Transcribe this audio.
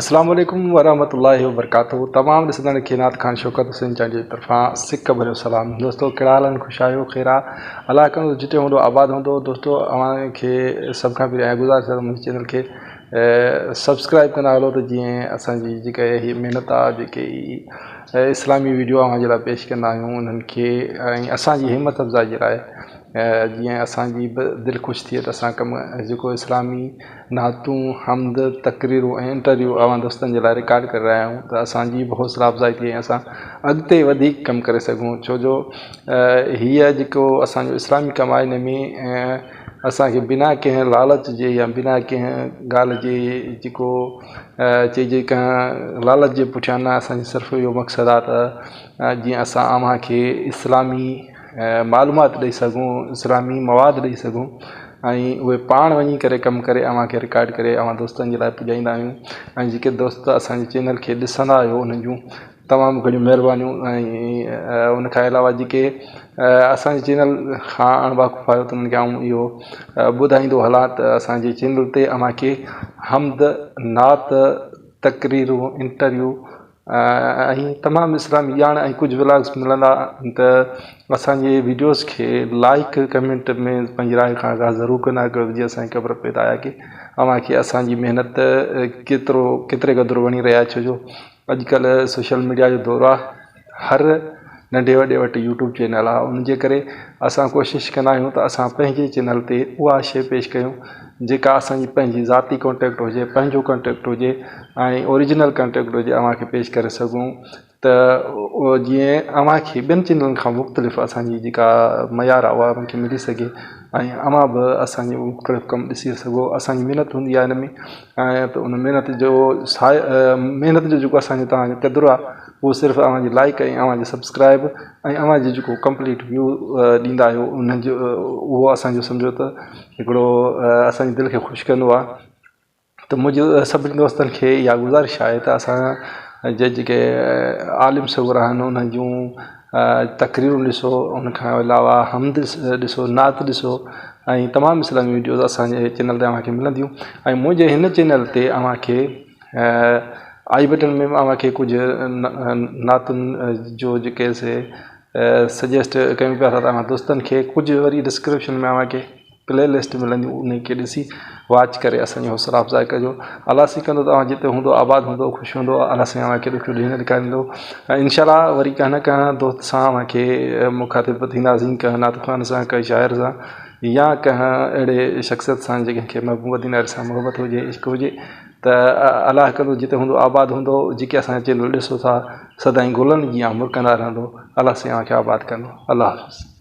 اسلام عليڪم ورحمة الله وبرڪاته تمام ڏسندڙن کي نعت خان شوڪت حسين چانڊيو جي طرفان سڪ ڀريو سلام دوستو ڪهڙا حال آهن خوش آهيو خير آ الله ڪندو جتي هوندو آباد هوندو دوستو اوهان کي سڀ کان پهريان گذارش آهي منهنجي چينل کي سبسڪرائب ڪندا هلو ته جيئن اسان جي جيڪا هي محنت آ جيڪي اسلامي ويڊيو اوهان جي لاء پيش ڪندا آهيون انهن کي ۽ اسان جي همت افزائي جي لاء جيئن اسان جي به دل خوش ٿئي ته اسان ڪم جيڪو اسلامي نعتون، حمد، تقريرون ۽ انٽرويو اوهان دوستن جي لاء رڪارڊ ڪري رهيا آهيون ته اسان جي به حوصلا افزائي ٿئي ۽ اسان اڳتي وڌيڪ ڪم ڪري سگهون ڇو جو هيء جيڪو اسان جو اسلامي ڪم آهي ان ۾ اسان کي بنا ڪنهن لالچ جي يا بنا ڪنهن ڳالهه جي جيڪو چئجي ڪنهن لالچ جي پٺيان نه اسان جو صرف اهو مقصد آهي ته جيئن اسان اوهان کي اسلامي معلومات ڏئي سگهون اسلامي مواد ڏئي سگهون ۽ اهي پاڻ وڃي ڪري ڪم ڪري اوهان کي رڪارڊ ڪري اوهان دوستن جي لاء پڄائيندا آهيون ۽ جيڪي دوست اسان جي چينل کي ڏسندا آهيو انهن جون تمام گهڻيون مهربانيون ۽ ان کان علاوه جيڪي اسان جي چينل کان اڻ واقف آهيو ته انهن کي آئون اهو ٻڌائيندو هلان ته اسان جي چينل تي اوهان کي حمد نعت تقريرون انٽرويو ۽ تمام اسلامي ڄاڻ ۽ ڪجهه ولاگس ملندا ته اسان جي ويڊيوز کي لائڪ ڪمينٽ ۾ پنهنجي راء کان آگاهه ضرور ڪندا ڪيو جيئن اسان کي خبر پئي ته آيا ڪي اوهان کي اسان جي محنت ڪيترو ڪيتري قدر وڻي رهي آهي ڇو جو اڄڪلهه سوشل ميڊيا جو دور آهي هر ننڍي وڏي وٽ يوٽيوب چينل آهي ان جي ڪري اسان ڪوشش ڪندا آهيون ته اسان پنهنجي چينل تي اها شيء پيش ڪيون جيڪا اسان جي پنهنجي ذاتي ڪانٽيڪٽ هجي پنهنجو ڪانٽيڪٽ هجي ۽ اوريجنل ڪانٽيڪٽ هجي اوهان کي پيش ڪري سگهون ته جيئن اوهان کي ٻين چينلن کان مختلف اسان جي جيڪا معيار آهي اها اوهان کي ملي سگهي ۽ اوهان به اسان جو مختلف ڪم ڏسي سگهو اسان جي محنت هوندي آهي ان ۾ ۽ ته ان محنت جو محنت جو جيڪو اسان جو توهان جو قدر آهي اهو صرف اوهان جي لائيڪ ۽ اوهان جي سبسڪرائب ۽ اوهان جي جيڪو ڪمپليٽ ويو ڏيندا آهيو ان جو اهو اسان جو سمجهو ته هڪڙو اسان جي دل کي خوش ڪندو آهي ته منهنجي سڀني دوستن کي اها گذارش آهي ته اسان جي جيڪي عالم سڳورا آهن انهن جون تقريرون ڏسو ان کان علاوه حمد ڏسو نعت ڏسو ۽ تمام اسلامي وڊيوز اسان جي چينل تي اوهان کي ملنديون ۽ منهنجي هن چينل تي اوهان کي آئي بٽن ۾ به اوهان کي ڪجهه نعتن جو جيڪي سي سجيسٽ ڪيون پيا ٿا اوهان دوستن کي ڪجهه وري ڊسڪرپشن ۾ اوهان کي پلي لسٽ ملنديون انهن کي ڏسي واچ ڪري اسان جي حوصلا افزائي ڪجو الله سائين ڪندو ته اوهان جتي هوندو آباد هوندو خوش هوندو الله سائين اوهان کي ڏکيو ڏينهن نه ڏيکاريندو ۽ انشاء الله وري ڪنهن نه ڪنهن دوست سان اوهان کي مخاطب ٿينداسين ڪنهن نعت خوان سان ڪنهن شاعر سان يا ڪنهن اهڙي شخصيت سان جنهن کي محبوب مدينه سان محبت هجي عشق هجي ته الله ڪندو جتي هوندو آباد هوندو جيڪي اسان جو چينل ڏسو ٿا سدائين گلن جيان مرڪندا رهندو الله سائين اوهان کي آباد ڪندو الله حافظ.